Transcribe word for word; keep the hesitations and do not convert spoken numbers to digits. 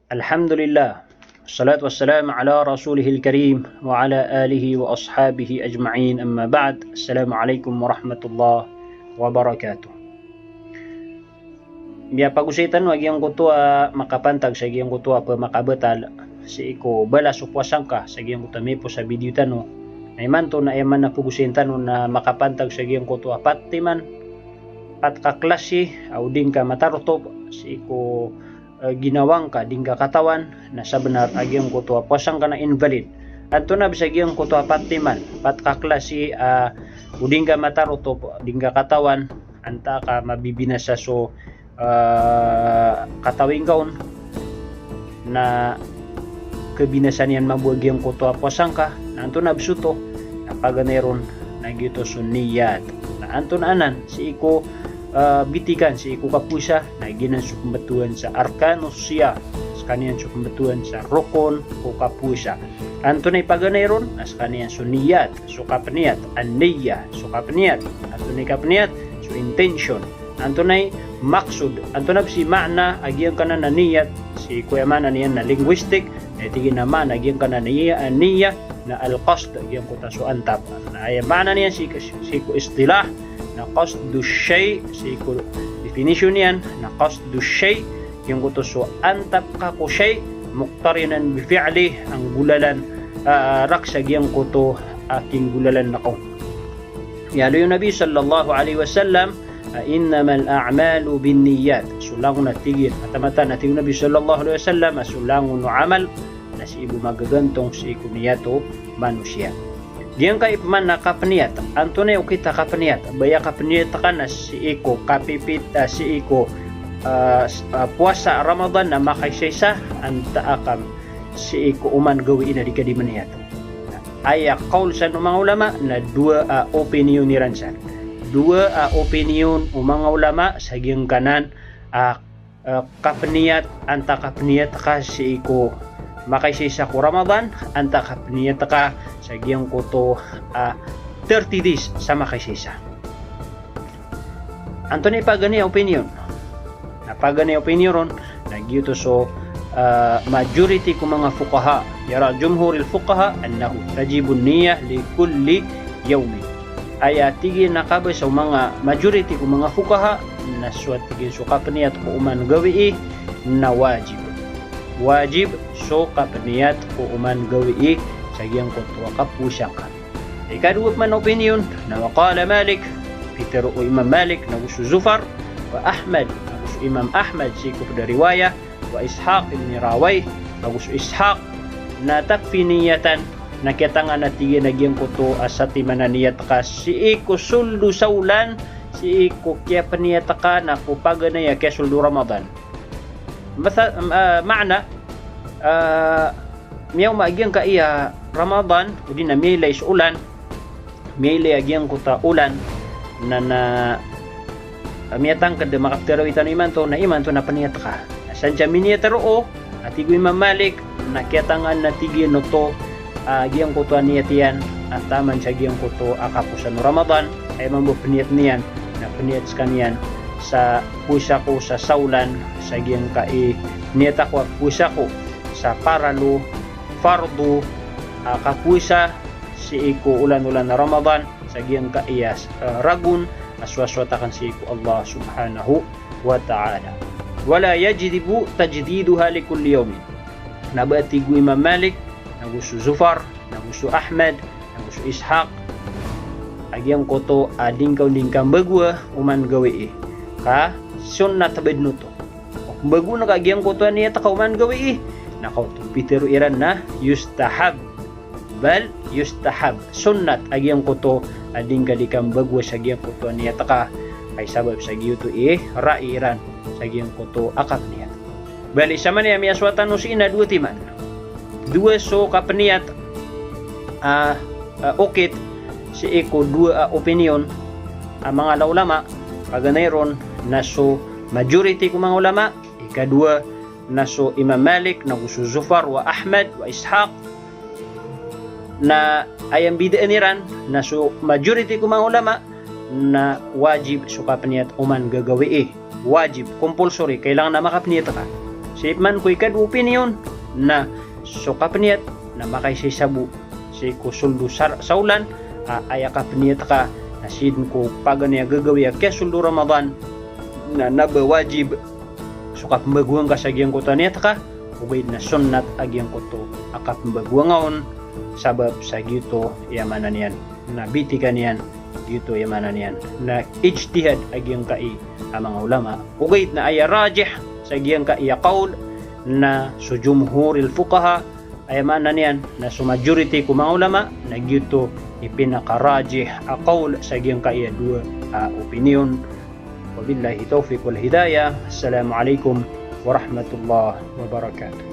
Alhamdulillah. Wassalatu wassalamu ala rasulihil karim wa ala alihi wa ashabihi ajma'in, amma ba'd. Assalamu alaikum warahmatullahi wabarakatuh. Miyapagosay tano a giyangkoto a makapantag sa giyangkoto a pemakabetal sii ko balas o powasa ngka sa giyangkoto a miyapowasa a video tano. Na imanto na aya man a pagosayin tano na makapantag sa giyangkoto a pat timan, pat ka klasi a o di ngka matarotop sii ko eh, ginawa ngka di ngka katawan, na sabenar a giyangkoto a powasa ngka na invalid. Antonaa bes a giyangkoto a pat timan, pat ka klasi a o di ngka matarotop, di ngka katawan, antaa ka mabibinasa so, eh, katawi ngka on, na kebinasa niyan mambo a giyangkoto a powasa ngka, na antonaa bes oto, na paganay ron na giyoto so niyat. Na antonaa anan sii ko, eh, bitikan sii ko kapowasa, na giyanan so pembetowan sa arkanus siyam, sekaniyan so pembetowan sa rokon ko kapowasa. Antonaa i paganay ron, na sekaniyan so niyat, so kapeniyat, an-niyyah, so kapeniyat. Antonaa i kapeniyat, so intention. Antonaa i maksod, antonaa bes i maana a giyangkanan a niyat, sii ko aya maana niyan na linguistic, na tig iyan a maana a giyangkanan a niya-, a niyyah, na al-qasd, giyangkoto a so antap. Na aya maana niyan sii ko, sii ko istilah, na qasdu shay, sii ko definition iyan, na qasdu shay, giyangkoto so antap ka ko shay, muqtarinan bi fi'lih, a nggolalan, ah, rakes a giyangkoto a kinggolalan na kaon. Aya aloy o Nabi sallallahu alaihi wasallam, ah, "Innamal a'malu binniyat." So langon a tig iyan, mataan-mataan a tig o Nabi sallallahu alaihi wasallam, a so langon o amal na sii bo magagantong sii ko niyat o manosiya. Giyangkai pman a kapeniyat, antonaa i okit a kapeniyat? Ba aya kapeniyat ka na sii ko kapipit, ah, sii ko, ah, s-, ah, powasa Ramadan na makaisaisa, antaa ka sii ko oman gawii na di ka di maniyat. Aya kawl san o manga ulama na dowa a opinion iran san. Dowa a opinion o manga ulama sa giyangkanan a, eh, kapeniyat, antaa kapeniyat ka sii ko makaisaisa ko Ramadan, antaa kapeniyat ka sa giyangkoto, ah, thirty days sa makaisaisa. Antonaa i paganay a opinion? Na paganay a opinion ron na giyoto so, ah, majority ko manga fuqaha. Yara jumhuril fuqaha annahu tajibun niyyah li kulli yawmin. Aya tig iyan a kabasa o manga majority ko manga fuqaha na so a tig iyan so kapeniyat ko oman gawii na wajib. Wajib so kapeniyat ko oman gawii sa giyangkoto a kapowasa ka. Ikadowa pman a opinion, na wa qala Malik, pitharo o Imam Malik, nago so Zufar, wa Ahmad, nago so Imam Ahmad sii ko ped a riwaya, wa Ishaq ibn Rahawayh, nago so Ishaq, na takfi niyatan, na kiyatangan a tig iyan a giyangkoto a satiman a niyat ka sii ko sold o sawlan, sii ko kiyapeniyat ka na ko paganay a kiyasold o Ramadan. Masa-, ah, maana, ah, miyaoma a giyangkai a Ramadan, odi na miyailay so olan, miyailay a giyangkoto a olan, na, na, ah, miyatangked a makaptarawi tano imanto, na imanto na peniyat ka. Na san sa miniyat roo, a tig o Imam Malik, na kiyatangan a tig iyan oto, ah, giyangkoto a niyat iyan, a taman sa giyangkoto a kaposan o Ramadan, aya mambo peniyat niyan, na peniyat sekaniyan sa powasa ko sa sawlan, sa giyangkai niyat ako a powasa ko sa paral o fardo a kapowasa sii ko olan-olan a Ramadan, sa giyangkai a, eh, ragon a sowasowat aken sii ko Allah subhanahu wa ta'ala. Wala yajdibu tajdiduha li kulli yawmin. Na ba tig o Imam Malik, nago so Zufar, nago so Ahmad, nago so Ishaq, a giyangkoto a di ngka on di ngka mbagoa oman gawii. Ka sunnat ba den oto. O mbagoon ka a giyangkoto a niyat ka oman gawii, na kaoto pitharo iran na yustahab. Bal yustahab. Sunnat a giyangkoto a di ngka di kambagoa sa giyangkoto a niyat ka, ka i sabap sa giyoto i rai iran sa giyangkoto a kapeniyat. Bali, sa mani a miyasowa tano sii na dowa timan. Dowa so kapeniyat, ah, ah, okit sii ko dowa a opinion a manga ulama, paganay ron na so majority ko manga ulama, ikadowa na so Imam Malik, nago so Zufar wa Ahmad wa Ishaq, na aya mbidaan iran na so majority ko manga ulama na wajib so kapeniyat oman gagawii. Wajib, compulsory, kailangan a makapeniyat ka. Sii pman ko ikadowa opinion na so kapniyat na makaisaisa bo sii ko soldo sa, sa olan a aya kapniyat ka na sii dn ko paganay a gagawii a kiyasoldo Ramadan na, na ba wajib so kapmbagoan ka sa giyangkoto a niyat ka, ogaid na sunnat a giyangkoto a kapmbagoan on, sabap sa giyoto aya maana niyan na bitikan iyan, giyoto aya maana niyan na ijtihad a giyangkai a manga ulama. Ogaid na aya rajih sa giyangkai a qawl na so jumhuril fuqaha, aya maana niyan na so majority ko manga ulama, na giyoto i pinakarajih a qawl sa giyangkai a dowa a opinion. Wabillahi tawfiq wal hidayah. Assalamu alaikum warahmatullahi wabarakatuh.